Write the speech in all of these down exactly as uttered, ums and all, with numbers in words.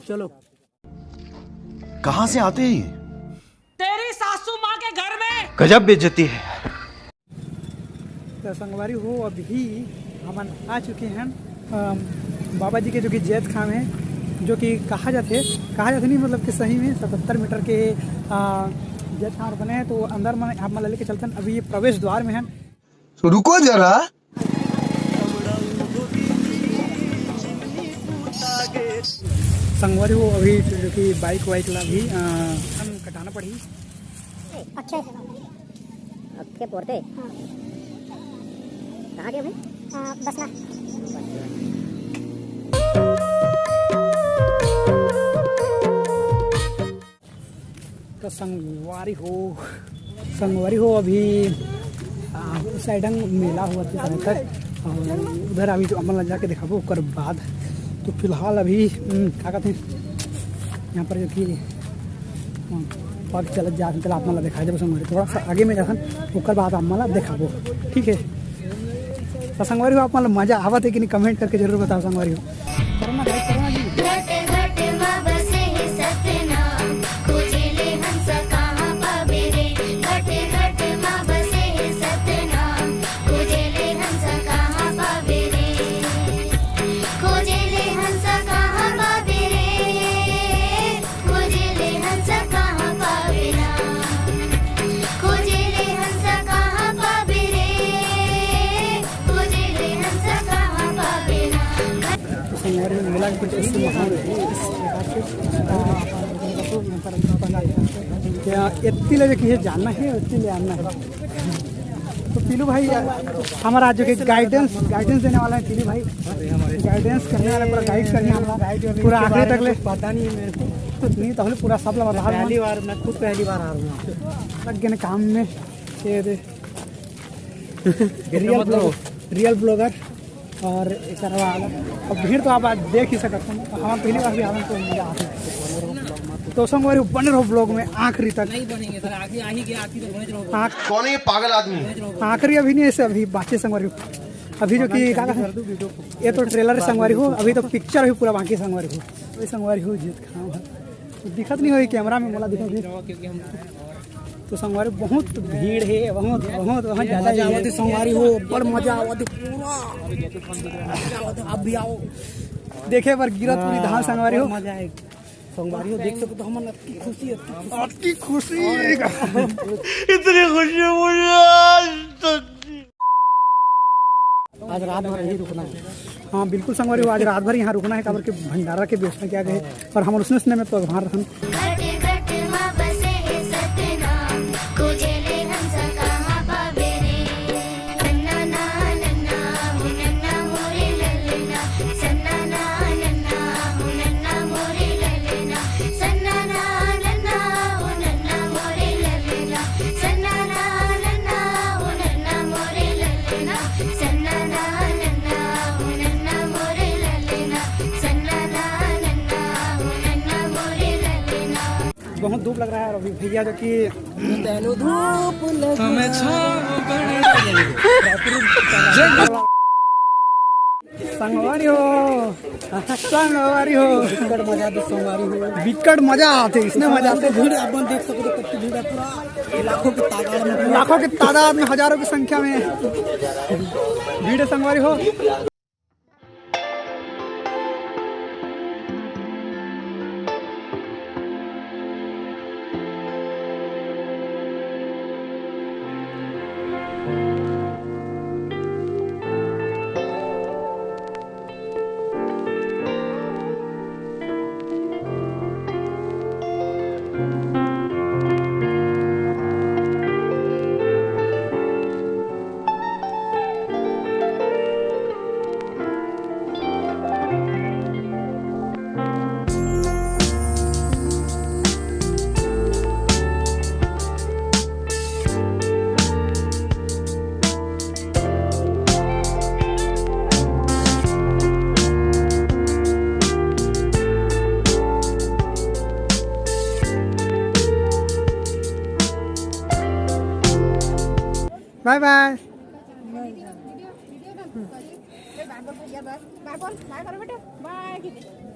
चलो। कहाँ से आते हैं ये? तेरी सासू माँ के घर में। गजब बेइज्जती है। तो संगवारी हो, अभी हमन आ चुके हैं, अम, बाबा जी के जो कि जैतखाम है, जो कि कहा जाथे, कहा जाथे नहीं, मतलब कि सही में सतहत्तर मीटर के, आ, जैतखाम बने हैं। तो अंदर में आप मन ला लेके चलथन। अभी ये प्रवेश द्वार में है। तो रुको जरा। संगवारी हो, अभी जो कि बाइक वाइक ला भी, आ, हम कटाना पड़ही। अच्छे। अच्छे पोरते। हाँ। कहाँ के भाई? आ, बसना। तो संगवारी हो, संगवारी हो, अभी, आ, उस साइड हम मेला हुआ था समय तक, और उधर अभी जो हमन ला जाके दिखाबो ओकर बाद। तो फिलहाल अभी, हम्म, का कहते हैं, यहाँ पर जो कि, हम्म, पग चलत जात, चला आप मन ला दिखा देबो संगवारी। थोड़ा सा आगे में जाथन, ओकर बाद आप मन ला दिखाबो, ठीक है। तो संगवारी हो, आप मन ला मजा आवत है कि नहीं, कमेंट करके जरूर बताओ संगवारी हो। करो ना भाई, करो ना जी। घट घट मा बसे हे सतनाम, खोजे ले हंस कहाँ पावे रे। घट घट मा बसे हे सतनाम, खोजे ले हंस कहाँ पावे रे। खोजे ले हंस कहाँ पावे रे। खोजे ले हंस कहाँ पावे ना। खोजे ले हंस कहाँ पावे रे। खोजे ले हंस कहाँ पावे ना। तो संगवारी हो, मेला के कुछ ऐसे माहौल है, इस प्रकार से, आ, यहाँ पर क्या एत्ती ले कि ये जानना है, एत्ती ले आना है। तो पीलू भाई, हमारा आज जो कि गाइडेंस, गाइडेंस देने वाला है पीलू भाई, गाइडेंस करने वाला, पूरा गाइड करने वाला, पूरा आखिरी तक ले। पता नहीं है मेरे को। नहीं तो हम पूरा सब लगा पहली बार, मैं खुद पहली बार आ रहा हूँ। लग गए ना काम में। ये दे। Real blogger, real blogger. और एकर वाला, अब भीड़ तो आप आज देख ही सकत हो, तो हम पहली बार भी आवन तो मजा आथे। तो संगवारी बने रहो ब्लॉग में आखिरी तक। नहीं बनेंगे सर, आखिरी, आही के आखिरी तक बने रहो। आख-, कौन है ये पागल आदमी? आखिरी अभी नहीं, ऐसे अभी बाकी संगवारी। अभी जो कि का कहते हैं, ये तो ट्रेलर है संगवारी हो, अभी तो पिक्चर अभी पूरा बाकी संगवारी हो। वही संगवारी हो, जीत खाओ। दिखत नहीं होई कैमरा में, मोला दिखत नहीं। तो संगवारी बहुत भीड़ है, बहुत, बहुत, बहुत ज्यादा मजा भीड़ है। आवत है संगवारी हो, बड़ मजा आवत है पूरा। मजा आवत है, आप भी आओ। देखे बर गिरत पूरी धान संगवारी हो। बड़ मजा आए। संगवारी हो, देख सकते हो, हमन अति खुशी, अति खुशी। अति खुशी। इतनी खुशी मुझे आज तक। आज रात भर यहीं रुकना है। हाँ, बिल्कुल संगवारी हो, आज रात भर यहाँ रुकना है, काबर के भंडारा के व्यवस्था किया गया है और हम उसने, उसने में तो अगवान रहन। घट घट मा बसे हे सतनाम, खोजे ले हंस कहाँ पावे रे। नन्ना ना नन्ना, हो नन्ना मोरे ललना, सन्ना ना नन्ना, हो नन्ना मोरे ललना, सन्ना ना नन्ना, हो नन्ना मोरे ललना, सन्ना ना नन्ना, हो नन्ना मोरे ललना। बहुत धूप लग रहा है और अभी भैया जो कि धूप लग संगवारी हो, संगवारी हो। बिकट मजा आथे, संगवारी हो। बिकट मजा आथे, इसने मजा आथे। भीड़ अपन देख सकते हो, कितनी भीड़ है, पूरा लाखों की तादाद में, लाखों की तादाद में, हजारों की संख्या में भीड़ है, संगवारी हो। बाय बाय। बाय बोल, बाय करो बेटा, बाय।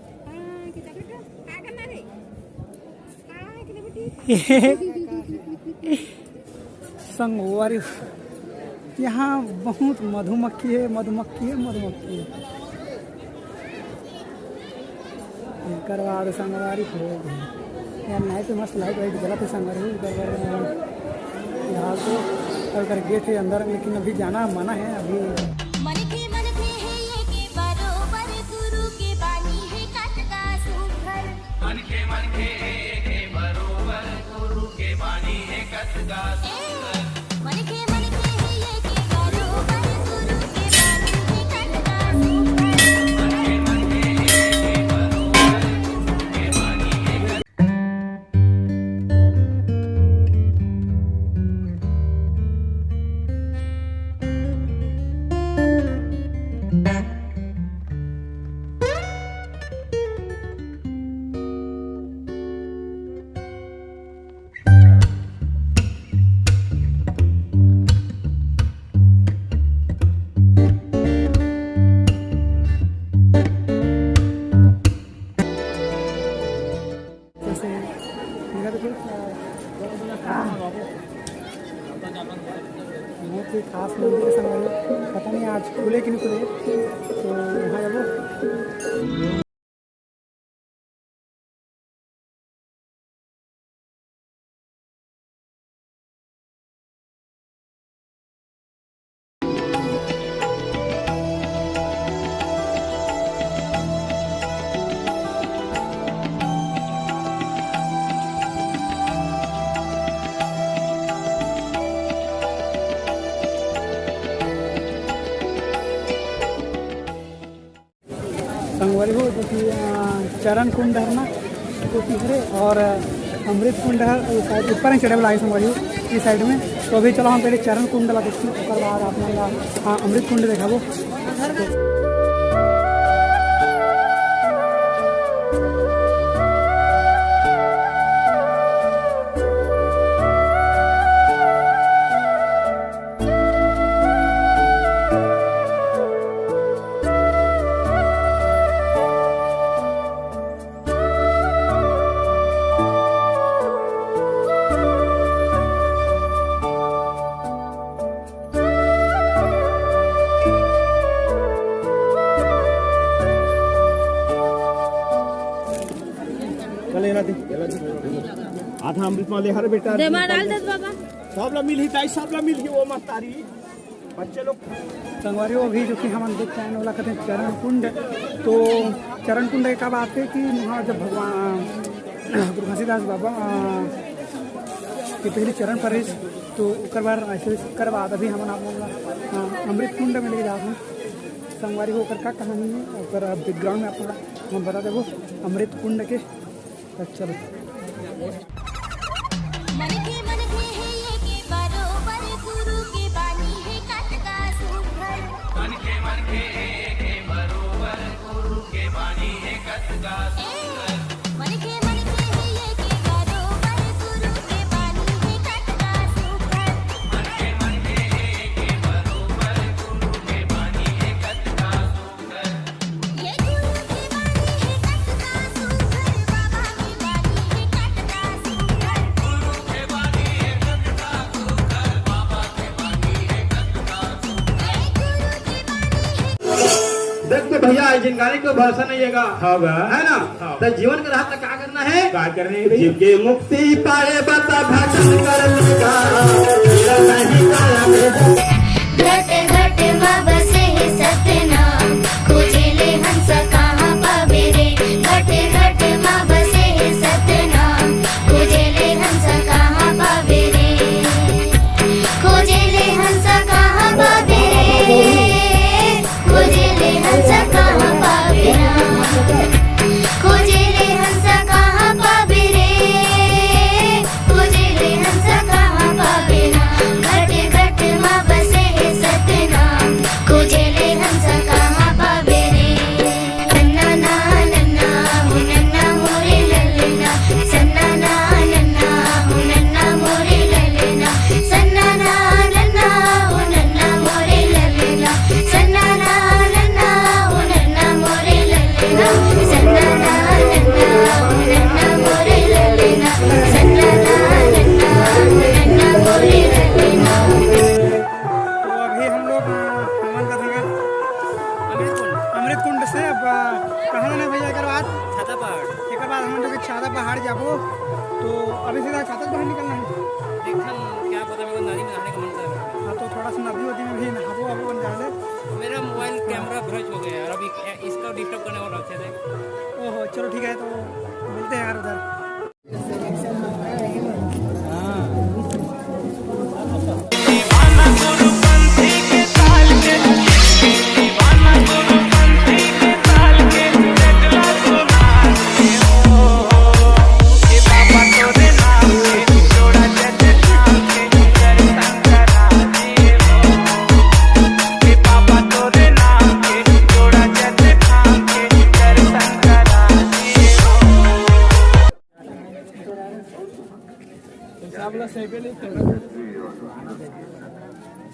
संगवारी, यहाँ बहुत मधुमक्खी है, मधुमक्खी है, मधुमक्खी है। एकर बाद संगवारी हो गए। यार, night में मस्त light वाइट जलत है संगवारी, एकर बाद फिलहाल तो, और एकर gate है अंदर, लेकिन अभी जाना मना है अभी। मनखे, मनखे हे ये के बरोबर, गुरु के बानी हे कतका सुघर। मनखे, मनखे हे ये के बरोबर, गुरु के बानी हे कतका सुघर। मनखे, मनखे हे ये के बरोबर, गुरु के बानी हे कतका सुघर। जैसे मेरा तो कुछ, बहुत ही खास मंदिर है संगवारी। पता नहीं आज खुले कि नहीं खुले, तो यहाँ जाबो। संगवारी हो, जो कि, अ, चरण कुंड हर ना, जो कि हरे, और, अ, अमृत कुंड हर, वो शायद ऊपर ही चढ़े वाला है संगवारी हो, इस side में। तो अभी चलो हम पहले चरण कुंड ला देखते हैं, ओकर बाद आप मन ला, हाँ, अमृत कुंड देखाबो। चल, एला दे, एला दे। आधा अमृत वाले हर बेटा। दे मार डाल दे बाबा। सब ला मिलही दाई, सब ला मिलही वो महतारी। बच्चे लोग। संगवारी हो, अभी जो कि हमन देख के आए ओला कहते हैं चरण कुंड। तो चरण कुंड के का बात है कि वहाँ जब भगवान गुरु घासीदास बाबा, अ, के पहले चरण पर रहिस, तो ओकर बाद ऐसे, ओकर बाद अभी हमन आप लोग ला, अ, अमृत कुंड में लेके जात हन। संगवारी हो, ओकर का कहानी है, ओकर background में आप लोग ला हम बता देबो अमृत कुंड के। त चलो। मनखे, मनखे हे ये के बरोबर, गुरु के बानी हे कतका सुघर। मनखे, मनखे हे ये के बरोबर, गुरु के बानी हे कतका सुघर। मनखे, मनखे हे ये के बरोबर, गुरु के बानी हे कतका सुघर। मनखे, मनखे हे ये के बरोबर, गुरु के बानी हे कतका सुघर। देख तो भैया, जिन गाने को भरोसा नहीं हैगा, हाँ बा। है ना? हाँ। तो जीवन के राह तक का करना है? का करना है भाई? जीव के मुक्ति पाए बता भजन कर लेगा, तेरा नहीं पाया। घट घट मा बसे हे सतनाम, खोजे ले हंस कहाँ पावे रे। घट घट मा बसे हे सतनाम, खोजे ले हंस कहाँ पावे रे। खोजे ले हंस कहाँ पावे रे। खोजे ले हंस कहाँ पावे ना। खोजे ले हंस कहाँ पावे रे। खोजे ले हंस कहाँ पावे ना। घट घट मा बस जाबो, तो अभी सीधा छाता से बाहर निकलना है। देखन, क्या पता, मेरे को नदी में नहाने का मन कर रहा है। हाँ, तो थोड़ा सा नदी वदी में भी नहाबो आबो बन जाए। मेरा मोबाइल कैमरा भ्रष्ट हो गया यार, अभी इसका डिस्टर्ब करने वाला अच्छे से। ओहो, चलो ठीक है, तो मिलते हैं यार उधर।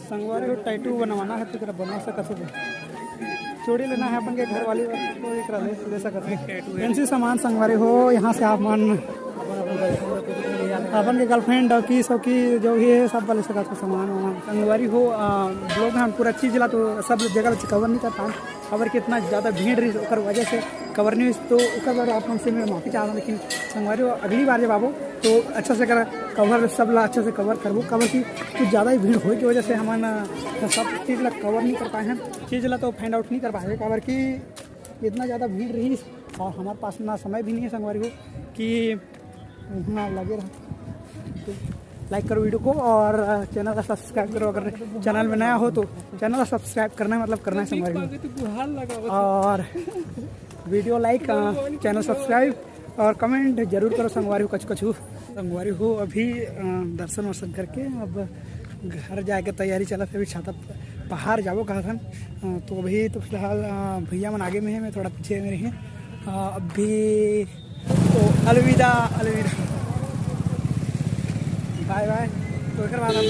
संगवारी हो, टैटू बनवाना है तो एकरा बनवा सकत हो। चूड़ी लेना है अपन के घर वाली बर, तो एकरा ले, ले सकत हो। फैंसी सामान संगवारी हो, यहाँ से आप मन अपन के गर्लफ्रेंड, डौकी सौकी जो भी है, सब ले सकत हो सामान वामान। संगवारी हो, ब्लॉग में हम पूरा चीज ला तो सब जगह ला कवर नहीं कर पाए, काबर कि इतना ज़्यादा भीड़ रही, ओकर वजह से कवर नहीं हुई, तो ओकर बर आप मन से मैं माफी चाहता हूँ। लेकिन संगवारी हो, अगली बार जब आबो तो अच्छा से कर कवर, सब ला अच्छा से कवर करबो, काबर कि कुछ ज़्यादा ही भीड़ होए की वजह से हमन, अ, सब चीज़ ला कवर नहीं कर पाए हैं, चीज़ ला तो फाइंड आउट नहीं कर पाए, काबर कि इतना ज़्यादा भीड़ रही और हमारे पास ना समय भी नहीं है संगवारी हो कि वहाँ लगे रहो। तो लाइक करो वीडियो को और, अ, चैनल का सब्सक्राइब करो। अगर चैनल में नया हो तो चैनल का सब्सक्राइब करना है, मतलब करना है संगवारी हो। और वीडियो लाइक, अ, चैनल सब्सक्राइब और कमेंट जरूर करो संगवारी हो, कछु कछु। संगवारी हो, अभी, अ, दर्शन वर्शन करके अब घर जाए के तैयारी चलत हे। अभी छाता प-, पहाड़ जाबो कहत हन। अ, तो अभी तो फिलहाल, अ, भैया मन आगे में है, मैं थोड़ा पीछे में रही। अ, अभी तो अलविदा, अलविदा, बाय बाय। तो एकर बाद हम